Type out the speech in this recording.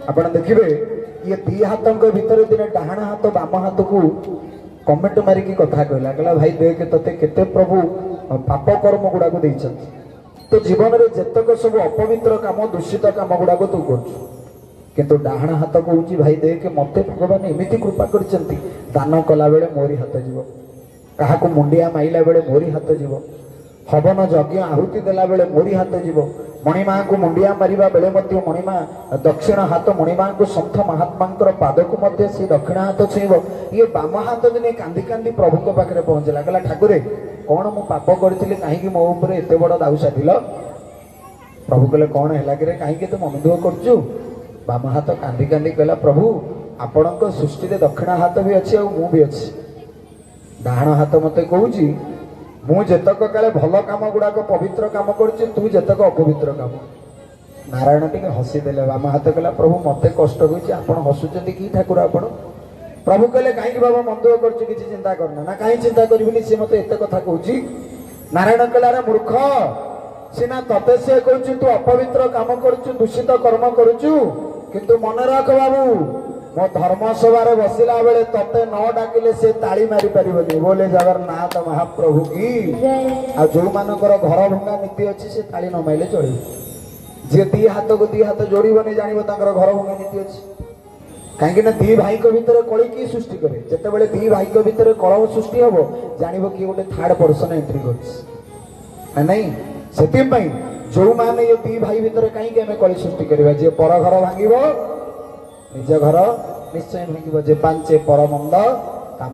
ଆପଣ ଦେଖିବେ, ଇଏ ଦି ହାତଙ୍କ ଭିତରେ ଦିନେ ଡାହାଣ ହାତ ବାମ ହାତକୁ କମେଣ୍ଟ ମାରିକି କଥା କହିଲା। କହିଲା, ଭାଇ ଦେଖେ, ତତେ କେତେ ପ୍ରଭୁ ପାପ କର୍ମ ଗୁଡାକୁ ଦେଇଛନ୍ତି। ତୋ ଜୀବନରେ ଯେତକ ସବୁ ଅପବିତ୍ର କାମ, ଦୂଷିତ କାମ ଗୁଡାକ ତୁ କରୁଛୁ। କିନ୍ତୁ ଡାହାଣ ହାତ କହୁଛି, ଭାଇ ଦେଖେ, ମତେ ଭଗବାନ ଏମିତି କୃପା କରିଛନ୍ତି, ଦାନ କଲା ବେଳେ ମୋରି ହାତ ଯିବ, କାହାକୁ ମୁଣ୍ଡିଆ ମାଇଲା ବେଳେ ମୋରି ହାତ ଯିବ, ହବନ ଯଜ୍ଞ ଆହୁତି ଦେଲା ବେଳେ ମୋରି ହାତ ଯିବ, ମଣିମାଙ୍କୁ ମୁଣ୍ଡିଆ ମାରିବା ବେଳେ ମଧ୍ୟ ମଣିମା ଦକ୍ଷିଣ ହାତ, ମଣିମାଙ୍କୁ, ସନ୍ଥ ମହାତ୍ମାଙ୍କର ପାଦକୁ ମଧ୍ୟ ସେ ଦକ୍ଷିଣ ହାତ ଛୁଇଁବ। ଇଏ ବାମ ହାତ ଦିନେ କାନ୍ଦି କାନ୍ଦି ପ୍ରଭୁଙ୍କ ପାଖରେ ପହଞ୍ଚିଲା। କହିଲା, ଠାକୁରେ, କଣ ମୁଁ ପାପ କରିଥିଲି? କାହିଁକି ମୋ ଉପରେ ଏତେ ବଡ ଦାଉ ସାଧିଲ? ପ୍ରଭୁ କହିଲେ, କଣ ହେଲା କିରେ? କାହିଁକି ଏତେ ମନ ଦୁଃଖ କରୁଛୁ? ବାମ ହାତ କାନ୍ଦି କାନ୍ଦି କହିଲା, ପ୍ରଭୁ, ଆପଣଙ୍କ ସୃଷ୍ଟିରେ ଦକ୍ଷିଣ ହାତ ବି ଅଛି ଆଉ ମୁଁ ବି ଅଛି। ଡାହାଣ ହାତ ମତେ କହୁଛି, ମୁଁ ଯେତକ କାଳେ ଭଲ କାମ ଗୁଡାକ, ପବିତ୍ର କାମ କରୁଛି, ତୁ ଯେତକ ଅପବିତ୍ର କାମ। ନାରାୟଣ ଟିକେ ହସିଦେଲେ। ବାମ ହାତ କହିଲା, ପ୍ରଭୁ, ମତେ କଷ୍ଟ ହଉଛି, ଆପଣ ହସୁଛନ୍ତି? କି ଠାକୁର ଆପଣ? ପ୍ରଭୁ କହିଲେ, କାହିଁକି ବାବା ମନ ଦୁଃଖ କରୁଛୁ? କିଛି ଚିନ୍ତା କରନା। ନା, କାହିଁ ଚିନ୍ତା କରିବିନି? ସିଏ ମତେ ଏତେ କଥା କହୁଛି। ନାରାୟଣ କହିଲା, ଆରେ ମୂର୍ଖ, ସିନା ତତେ ସିଏ କହୁଛି ତୁ ଅପବିତ୍ର କାମ କରୁଛୁ, ଦୂଷିତ କର୍ମ କରୁଛୁ, କିନ୍ତୁ ମନେ ରଖ ବାବୁ, ମୋ ଧର୍ମ ସଭାରେ ବସିଲା ବେଳେ ତତେ ନ ଡାକିଲେ ସେ ତାଳି ମାରି ପାରିବନି। ବୋଲେ ଜଗନ୍ନାଥ ମହାପ୍ରଭୁ କି। ଆଉ ଯୋଉମାନଙ୍କର ଘର ଭଙ୍ଗା ନୀତି ଅଛି, ସେ ତାଳି ନ ମାଇଲେ ଚଳିବ। ଯିଏ ଦି ହାତକୁ ଦି ହାତ ଯୋଡ଼ିବନି, ଜାଣିବ ତାଙ୍କର ଘର ଭଙ୍ଗା ନୀତି ଅଛି। କାହିଁକି ନା ଦି ଭାଇଙ୍କ ଭିତରେ କଳି କିଏ ସୃଷ୍ଟି କରେ? ଯେତେବେଳେ ଦି ଭାଇଙ୍କ ଭିତରେ କଳହ ସୃଷ୍ଟି ହବ, ଜାଣିବ କିଏ ଗୋଟେ ଥାର୍ଡ ପର୍ସନ ଏଣ୍ଟ୍ରି କରୁଛି ନା ନାଇଁ। ସେଥିପାଇଁ ଯୋଉମାନେ ଏ ଦି ଭାଇ ଭିତରେ କାହିଁକି ଆମେ କଳି ସୃଷ୍ଟି କରିବା? ଯିଏ ପର ଘର ଭାଙ୍ଗିବ, ନିଜ ଘର ନିଶ୍ଚୟ ଭାଙ୍ଗିବ। ଯେ ପାଞ୍ଚେ ପରମନ୍ଦ